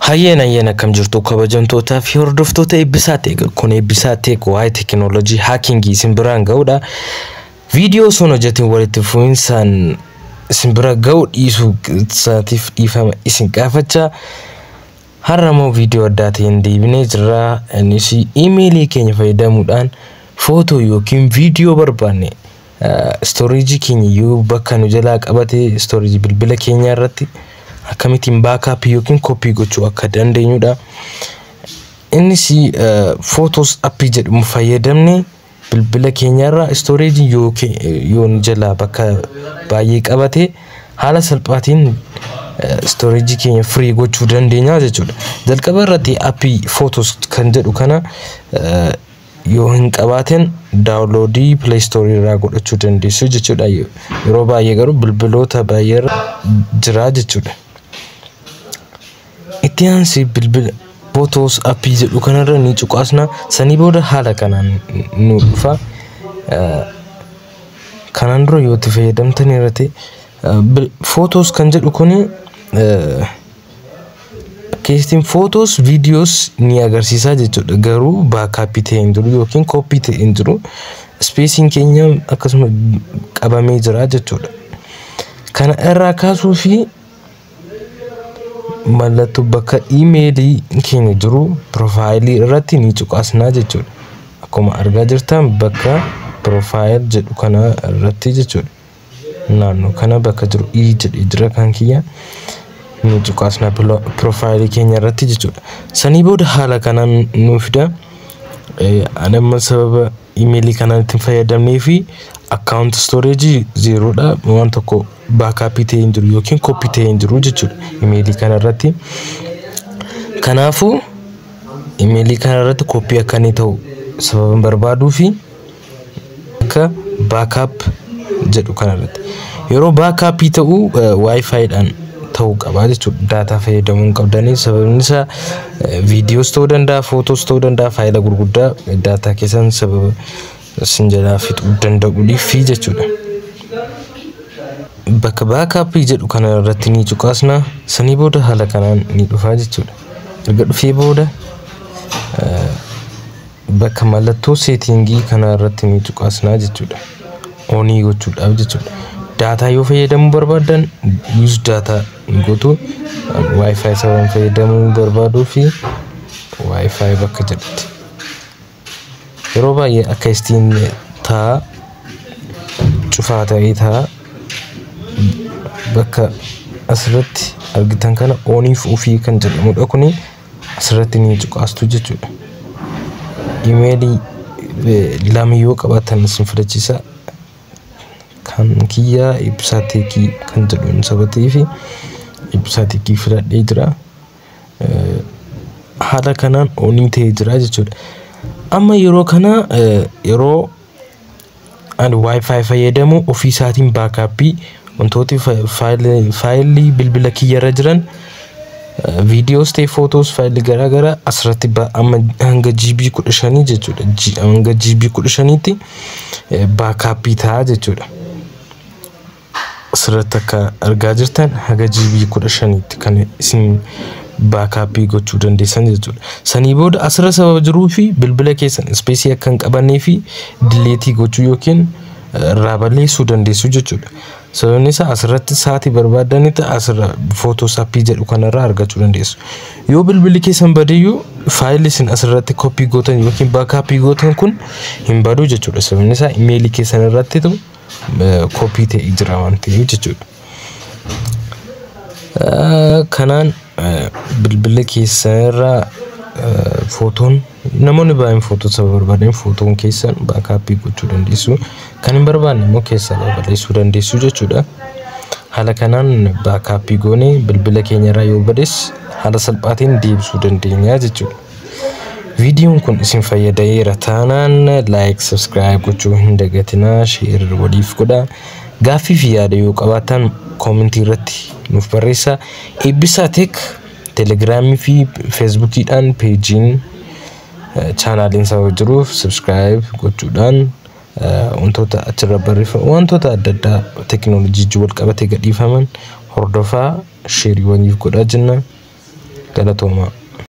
Hayyeen hayyeen, akkam jirtu kabajamtootaa fi hordoftoota Eebbisaa Tech? Kun Eebbisaa Tech, waa'ee teekinooloojii hackingii isin biraan ga'uudha. Viidiyoo osoo hojjetin walitti fufinsaan isin bira ga'u dhiisuu isaatiif dhiifama isin gaafachaa, har'a immoo viidiyoo addaa ta'een deebinee jirra. Innis iimeelii keenya fayyadamuudhaan footoo yookiin viidiyoo barbaanne storage keenya yoo bakka nu jalaa qabate, storage bilbila keenyaa irratti akkamittiin backup yookiin copy gochuu akka dandeenyudha. Innis Photos app jedhamu fayyadamne bilbila keenyarraa storage yoo nu jalaa bakka baay'ee qabate, haala salphaatiin storage keenya free gochuu dandeenya jechuudha. Jalqaba irratti app Photos kan jedhu kana yoo hin qabaatin, download Play Store irraa godhachuu dandeessu jechuudha. Yeroo baay'ee garuu bilbiloota baay'ee irra jira jechuudha. Itti aansee bilbila Photos app jedhu kanarra ni cuqaasna. Sanii booda haala kanaan nu dhufa. Kanaan dura yoo itti fayyadamtan irratti, Photos kan jedhu kuni keessattiin photos, videos ni agarsiisa jechuudha. Garuu backup ta'e hin jiru yookiin copy ta'e hin jiru. Spaceiin keenya akkasuma qabamee jira jechuudha. Kana irraa kaasuu fi mallattoo bakka iimeelii keenya jiru profile irratti ni cuqaasnaa jechuudha. Akkuma argaa jirtan bakka profile jedhu kana irratti jechuudha. Naannoo kana bakka jiru i jedhee jira kan kiyya, ni cuqaasna profile keenya irratti jechuudha. Sanii booda haala kanaan nu fida. Ani amma sababa iimeelii kanaan ittiin fayyadamnee fi account storage zerodha, waan tokko backup ta'ee hin jiru yookiin copy ta'ee hin jiru jechuudha iimeelii kana irratti. Kanaafuu imeelii kana irratti copy akka inni ta'u sababa barbaaduu fi akka backup jedhu kana irratti yeroo backup ta'u WiFidhaan ta'uu qaba jechuudha. Data fayyadamuu hin qabdanii, sababni isaa viidiyoos ta'uu danda'a, footoos ta'uu danda'a, faayila gurguddaa data keessan sababa isin jalaa fixuu danda'uudhiif jechuudha. Bakka backup jedhu kana irratti ni cuqaasna. Sanii booda haala kanaan ni dhufaa jechuudha. Erga dhufee booda bakka mallattoo setting kana irratti ni cuqaasnaa jechuudha. On gochuudhaaf jechuudha. Data yoo fayyadamuu barbaaddan use data ni gootu. WiFi sababa fayyadamuu barbaaduu fi WiFi bakka jedhutti. Yeroo baay'ee akka istiin taa cufaa ta'ee taa, bakka asirratti argitan kana oniif off kan jedhamudha, kuni asirratti ni cuqaastu jechuudha. Imeelii lama yoo qabaatan isin filachiisa. Kan kiyyaa Ibsaa Tech kan jedhu sabatee fi Ibsaa Tech filadhee jira. Haala kanaan on ta'ee jira jechuudha. Amma yeroo kana yeroo ani WiFi fayyadamu ofii isaatiin backup wantooti faayilii bilbila kiyyarra jiran, viidiyoos ta'e footoos, faayilii garaagaraa asirratti amma hanga GB 15 jechuudha. Hanga GB 15tti backup ta'a jechuudha. Asirratti akka argaa jirtan haga GB 15tti kan isin backup gochuu dandeessan jechuudha. Sanii booda asirra sababa jiruu fi bilbila keessan space akka hin qabannee fi delete gochuu yookiin irraa balleessuu dandeessu jechuudha. Sababni isaa asirratti sa'aatii barbaadanitti asirra Photos app jedhu kanarraa argachuu dandeessu. Yoo bilbilli keessan badeyyuu, faayilli isin asirratti copy gootan yookiin backup gootan kun hin badu jechuudha. Sababni isaa imeelii keessan irratti copy ta'ee jira waan ta'eef jechuudha. Kanaan bilbila keessan irraa footoon, namoonni baay'een footoo sababa barbaadan footoon keessan backup gochuu dandeessu. Kan hin barbaanne immoo keessaa balleessuu dandeessu jechuudha. Haala kanaan backup goonee bilbila keenya irraa yoo bades haala salphaatiin deebisuu dandeenya jechuudha. Viidiyoon kun isin fayyadeera taanaan like, subscribe gochuu hin dagatinaa, share waliif godhaa. Gaaffii fi yaada yoo qabaattan comment irratti nuuf barreessaa. Eebbisaa Tech Telegramii fi Facebookiidhaan pageiin channeliin sababa jiruuf subscribe gochuudhaan wantoota achirra barreeffamu, wantoota adda addaa teekinooloojii wal qabatee gadhiifaman hordofaa, share waliif godhaa jenna. Galatoomaa.